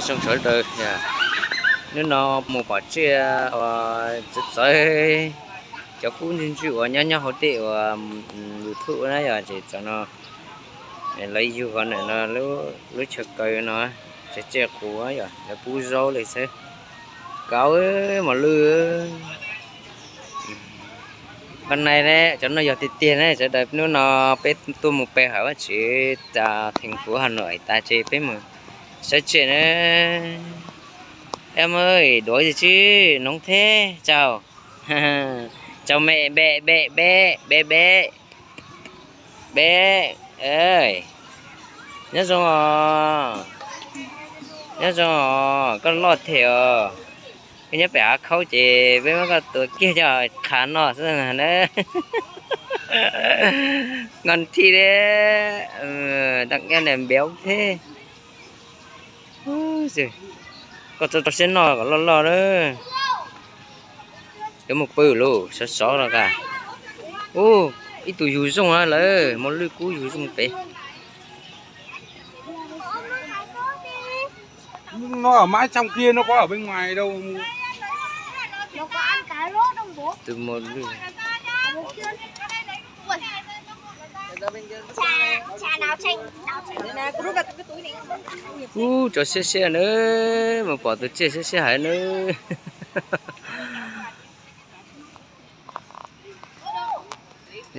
Zoo sawv daws, hnub no mus pom tsiaj uas txawv txawv, cov kub ntswg ntswg uas nyob nyob hauv tej uas YouTube na yog ces txawm no lawv yug qhov ntawm no lub chaw kaw no, tsev tsiaj qus yog lawv pub zaub li xwb. Kauv mos lwj. Qhov no cov no yog tiag tiag ne sawv daws, hnub no peb tuaj mus pe hawm Vaj Tswv tas theem kuv Hav Nuam tas ces peb mus saib tsiaj na. Em ơi, đuổi gì chứ, nóng thế, chào. Chào mẹ, bé, bé, bé, bé, bé. Bé ơi, nyob zoo os, nyob zoo os, koj loj thiab os. Koj nyob pem av khaub ces peb muab koj tua kiag coj qhav noj xwb na. Ngon thiab, tao nyob nws béo thế. Koj tso rau siab noj kom loj loj na. Yuav mus pw lauj, sov sov los as. Ub, ib tug yug zoo lawm, mos lwj kub yug zoo pem. Nó ở mãi trong kia, nó có ở bên ngoài đâu. Tus mos lwj. Ub, tso siab siab nawb, mus pom tus tsiaj siab siab heev nawb.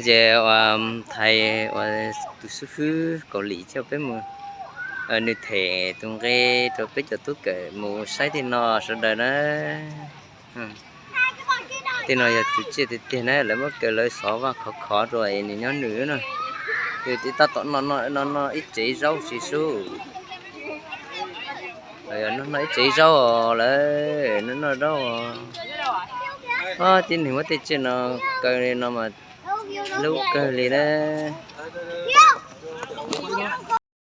Ces uas thais uas tus xib hwb Kaus Lim coj peb mus, nws them tus nqe rau peb cov tub kawm mus saib tej no sawv daws na. Tej no yog tus tsiaj tiag tiag na, lawv muab kaw lawv xov vaj khov khov rau es nws nyob nws na. Nws tab tom noj noj noj noj ib tsev zaub tsis sub. Noj noj ib tsev zaub os lawm, noj noj zaub os. Tib neeg muab tej tsiaj no kaw li no mas hlub kawg li na.